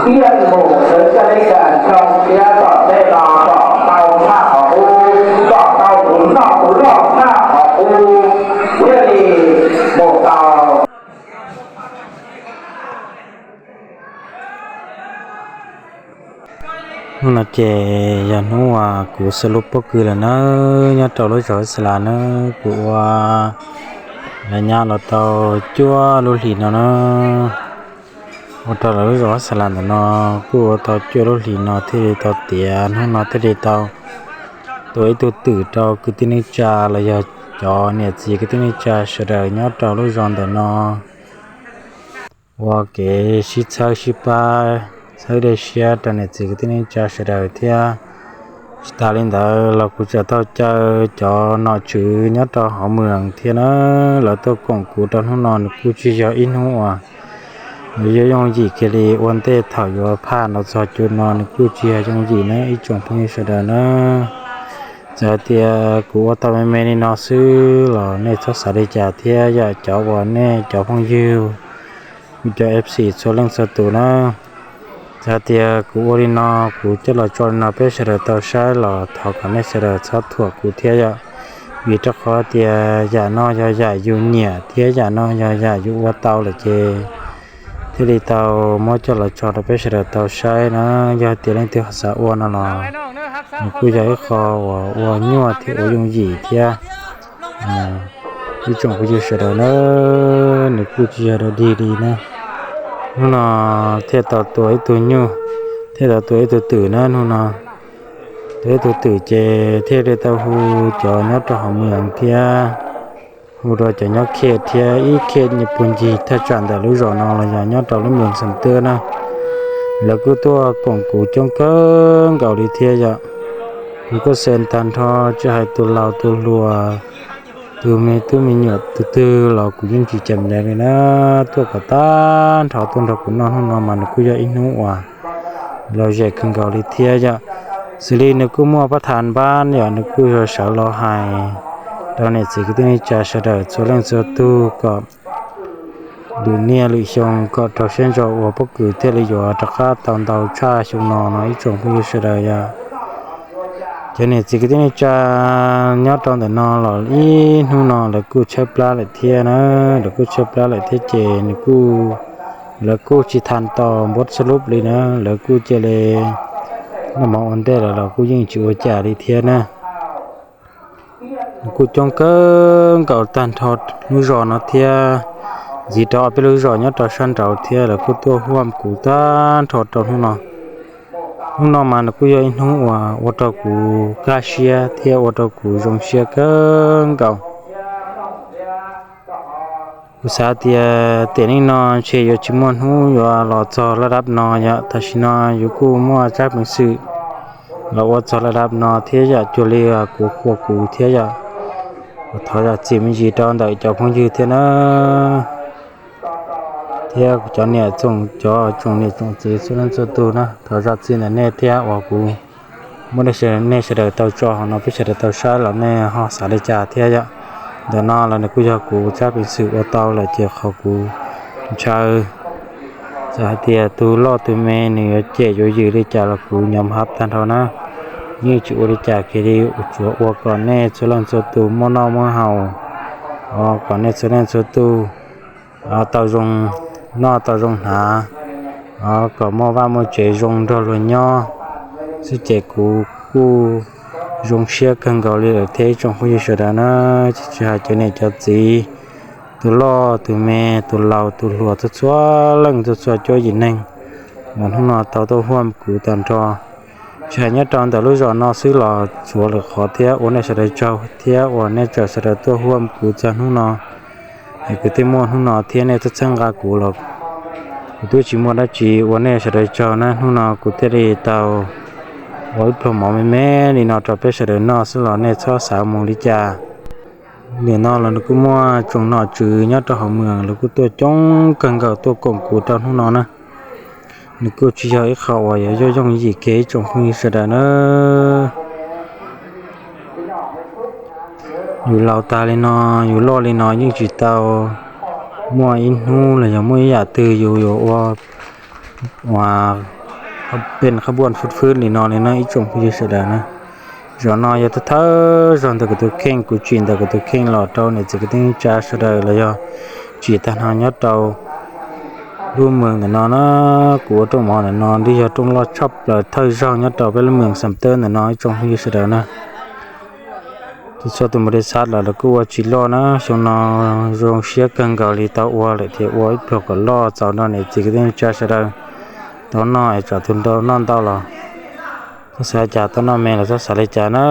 Thiaj mus sawv tsees li cas xyoo thiab tom ntej no kom tau tshaj qhov qub, kom tau tus noj tus loj tshaj qhov qub, thiaj li mus tau. Hnub no ces yog hnub uas kuv xaus lub pob kws lawm na, nyob rau lub zos Xas Las na, kuv ua lawv nyab los tau cuaj lub hlis no na. Ua rau lawv lub zos Xas Las ntawm no kuj ua tau cuaj lub hlis no thiaj li tau tiav, hnub no thiaj li tau tua ib tug twm rau kwv tij neej tsa los yog cov niam txiv kwv tij neej tsa sawv daws nyob rau lub zos ntawm no ua kev sib txhawb sib pab, txhawb dej siab rau niam txiv kwv tij neej tsa sawv daws thiab. Tsis tas li ntawd los kuv tseem tau caw cov nom tswv nyob rau hauv mws thiab na, lawv tuaj koom kuv rau hnub no. Nws kuj tsis yog ib hnub uas yuav yooj yim kiag li, ua ntej thaum yuav phaj los txog cuv no nws kuj tsis yog yooj yim na ib tsoom phooj ywg sawv daws na. Txawm hais tias kuv ua tau me me li no xwb los nej txhob xav li cas thiab yom, cov uas nej cov phooj ywg, kuv cov F C txhua leej txhua tus na. Txawm hais tias kuv ua li no, kuv coj los tso li no peb sawv daws tau saib los thov kom nej sawv daws txhob thuam kuv thiab yom, vim rau qhov tias yam no yog yam yus nyiam thiab yam no yog yam yus ua tau lawm ces thiaj li tau muab coj los tso rau peb sawv daws tau saib na. Yog tias leej twg ho xav ua no los nws kuj yog ib qho uas ua nyuaj thiab ua yooj yim thiab. Ib tsoom phooj ywg sawv daws na, nws kuj tsis yog dog dig li na. Hnub no thiaj tau tua ib tug nyuj, thiaj tau tua ib tug twm na hnub no. Tua ib tug twm ces thiaj li tau hu cov nyob rau hauv mws thiab, hu rau cov nyob khej thiab ib khej puag ncig thaj tsam ntawm lub zos no los yog nyob rau lub mws Xam Twb na, lawv kuj tuaj koom kuv coob kawg nkaus li thiab yom. Kuv kuj xees tag nrho, tsis hais tus laus tus hluas, tus me tub me nyuam tus twg los kuv yeej tsis cam ncees li na. Tuaj kom tag nrho tuaj nrog kuv noj hnub no mas nws kuj yog ib hnub uas lom zem kawg nkaus li thiab yom. Xws li nws kuj muaj pab thav npab yom, nws kuj yog sawv los hais rau niam txiv kwv tij neej tsa sawv daws txhua leej txhua tug kom lwm niaj lwm xyoo kom rau siab ntso ua pob kws thiaj li yuav rov qab tau ntau tshaj xyoo no no ib tsoom phooj ywg sawv daws yom. Cov niam txiv kwv tij neej tsa nyob rau ntawm no los ib hnub no lawv kuj tshaib plab lawm thiab na, lawv kuj tshaib plab lawm thiab ces nws kuj, lawv kuj tsis tha tos npab xab lub li na, lawv kuj cia li noj mov ua ntej lawm los kuj yeej tsis ua cas li thiab na. Nws kuj coob kawg nkaus tag nrho lub zos no thiab, ntxiv rau ob peb lub zos nyob rau sab nraud thiab lawv kuj tuaj huam kuv tag nrho rau hnub no. Hnub no mas nws kuj yog ib hnub uas ua rau kuv kaj siab thiab ua rau kuv zoo siab kawg nkaus. Kuv xav tias tiam neej no ntshe yuav tsis muaj hnub yuav los txog laj dab no yom, tam sim no yus kuj muaj tsab peev xwm los ua txog laj dab no thiab yom, cuag li kuv qhuas kuv thiab yom. Thov zam txim me ntsis rau ntawm cov phooj ywg thiab na, thiab cov niam tsoom, cov tsoom niam tsoom txiv txhua leej txhua tus na, thov zam txim ntawm nej thiab uas kuv muab nej sawv daws tau tso hauv no peb sawv daws tau saib los nej ho xav li cas thiab yom. Ntawm no los nws kuj yog kuv tsab peev xwm ua tau lawm ces qhov kuv ntshaw, txawm hais tias tus loj tus me nws yuav cem yuav ywm li cas los kuv nyob hab tag nrho na. Yeej tsis ua li cas kiag li, tsuas ua kom nej txhua leej txhua tus muaj noj muaj haus, kom nej txhua leej txhua tus tau zoo noj tau zoo hnav, kom muaj vaj muaj tsev zoo nrog luag nyob xwb ces kuv kuj zoo siab kawg nkaus li lawm thiab ib tsoom phooj ywg sawv daws na. Tsis hais cov niam cov txiv, tus loj tus me, tus laus tus hluas, txhua txhua leej txhua txhua cuab yim neeg uas hnub no tau tuaj huam kuv tag nrho. Tsis hais nyob rau ntawm lub zos no xwb los tshuav lwm qhov thiab ua nej sawv daws tsaug thiab uas nej tseem sawv daws tuaj huam kuv txog hnub no. Es kuv twb muaj hnub no thiab nej txhawb txhawb nqa kuv los kuv twb tsis muaj dab tsi ua nej sawv daws tsaug na. Hnub no kuv thiaj li tau ua ib pluag mov me me li no rau peb sawv daws noj xwb los nej txhob xav mus li cas. Nim no los nws kuj muaj tsoom nom tswv nyob rau hauv mws los kuj tuaj coob kawg nkaus tuaj koom kuv rau hnub no na. Nws kuj tsis yog ib qho uas yuav yooj yooj yim kiag ib tsoom phooj ywg sawv daws na. Yus laus tas li no, yus loj li no yeej tsis tau muaj ib hnub los yog muaj ib yam twg yus yuav ua, uas Peb qhov npuaj fwb fwb li no li no ib tsoom phooj ywg sawv daws na. Zos no yog thawj thawj zog ntawm kuv tus kheej, kuv tsim ntawm kuv tus kheej los rau niam txiv kwv tij neej tsa sawv daws los yog tsim tag nrho nyob rau lub moos ntawm no na. Kuv ua rooj mov ntawm no twb yog rooj loj tshaj plaws thawj zaug nyob rau peb lub moos Xam Tawb ntawm no ib tsoom phooj ywg sawv daws na. Tus txhua tus mus de xav los lawv kuj ua tsis loj na, xyoo no zoo siab kawg nkaus li tau ua lawm ces ua ib pluag kom loj txaus nrog niam txiv kwv tij neej tsa sawv daws tau noj es tsam tus ntau noj ntau los txhob xav li cas, tau noj me los txhob xav li cas na.